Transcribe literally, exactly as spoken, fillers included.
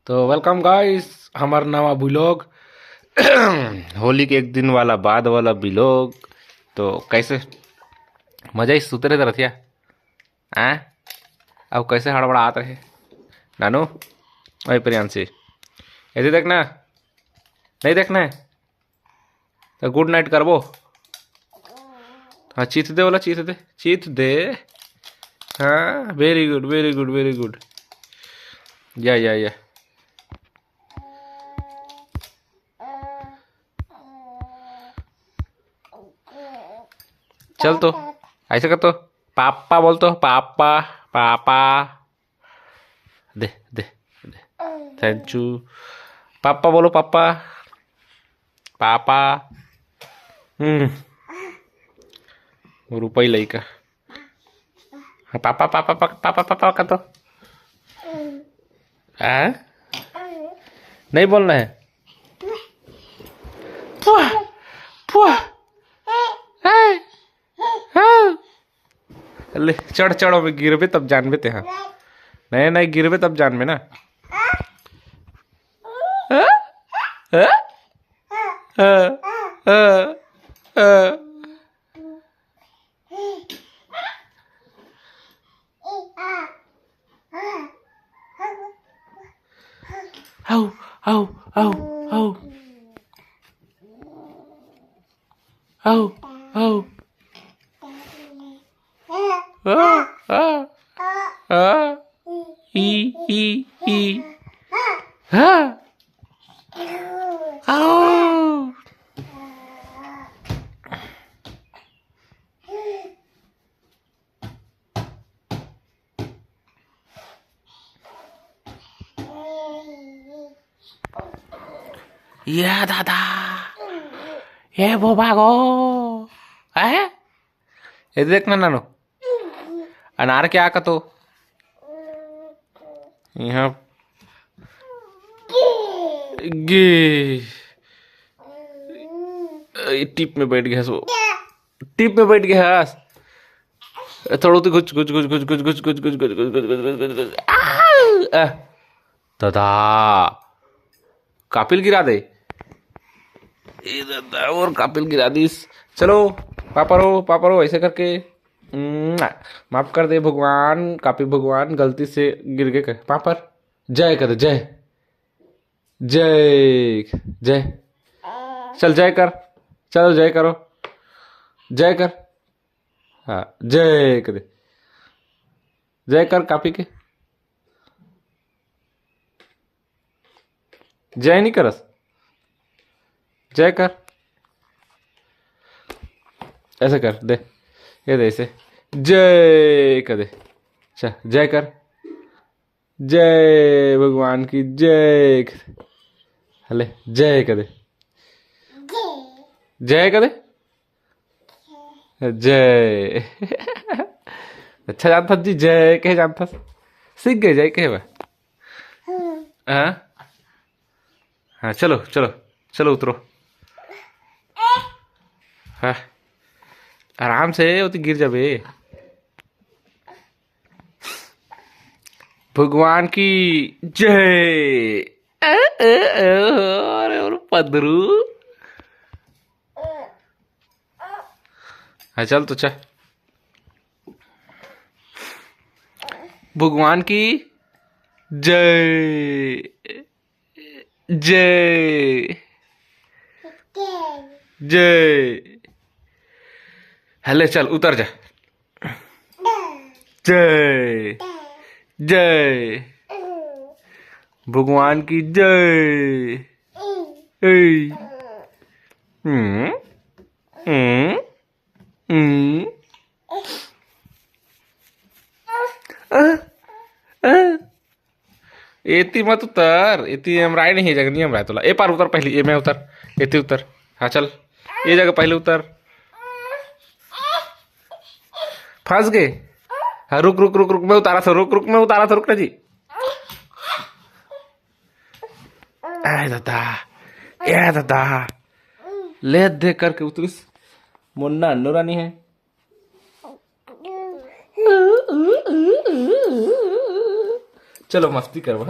तो welcome guys, हमर नवा vlog। होली के एक दिन वाला बाद वाला vlog। तो कैसे मजा ही सुते रहता रथिया? हाँ, अब कैसे हड़बड़ात रहे नानू? ओए प्रियांशी, ऐसे देखना, नहीं देखना है तो गुड नाइट करबो। हाँ, चीत दे वाला, चीत दे, चीत दे। हाँ, very good, very good, very good। या या या। चल तो, ऐसे कर तो, पापा बोल तो, पापा, पापा। दे दे दे। Thank you. पापा बोलो, पापा, पापा। हम्म। वो रुपई लइका। हाँ, papa, papa, papa, papa, papa कर तो। हाँ? नहीं बोलना है। पुआ, पुआ। हाय। हाँ। ले, चढ़, चढ़, अबे गिरबे तब जानबे ते, हाँ। नहीं, नहीं, गिरबे तब जानबे ना। हाँ? हाँ? हाँ, हाँ, हाँ। How, how, how, how. How, how. आ, आ, आ। ई, ई, ई। हाँ। हाउ। ये दादा, ये बोबा गो, हैं? ये देख ना नानू, अनार के आका तो यहाँ गे, ए, टिप में बैठ गया सो, टिप में बैठ गया हस। थोड़ा तो घुच घुच घुच घुच घुच घुच घुच घुच घुच घुच घुच घुच घुच घुच घुच घुच। आ! आ! दादा, कापिल गिरा दे। ए दादा, और कापिल गिरा दिस। चलो, पापा रो, पापा रो, ऐसे करके। म्वा! माफ कर दे भगवान, कापिल भगवान, गलती से गिर गए। पापर, जय कर, जय, जय, जय। चल, जय कर, चलो, जय करो, जय कर। हाँ, जय कर, जय कर कापी के। जय नहीं करस, जय कर, ऐसे कर दे, ये दे ऐसे, जय कर दे। अच्छा, जय कर, जय भगवान की जय कर। हले, जय कर दे, जय कर दे, जय। अच्छा जानथस जी, जय कहे जानथस, सीख गए जय कहे बा। हाँ, हाँ, चलो, चलो, चलो, उतरो। हाँ, आराम से, वो तो गिर जाबे। भगवान की जय। अ, अ, अ, अरे, और पदरू। हाँ, चल तो, चल। भगवान की जय, जय, जय। हले, चल, उतर जा। जय, जय। भगवान की जय। ए। हम्म, हम्म, हम्म। आ, आ। एती मत उतर, एती अमराय नहीं है, जगह नहीं अमराय तोला। ए पार उतर पहली, ए में उतर, एती उतर। हाँ, चल, ये जगह पहले उतर। फंस गए। हाँ, रुक, रुक, रुक, रुक, मैं उतारा था, रुक, रुक, मैं उतारा था, रुक ना जी। ए दादा, ए दादा, ले दे करके उतरिस। मोर नानू रानी है। चलो मस्ती करबो।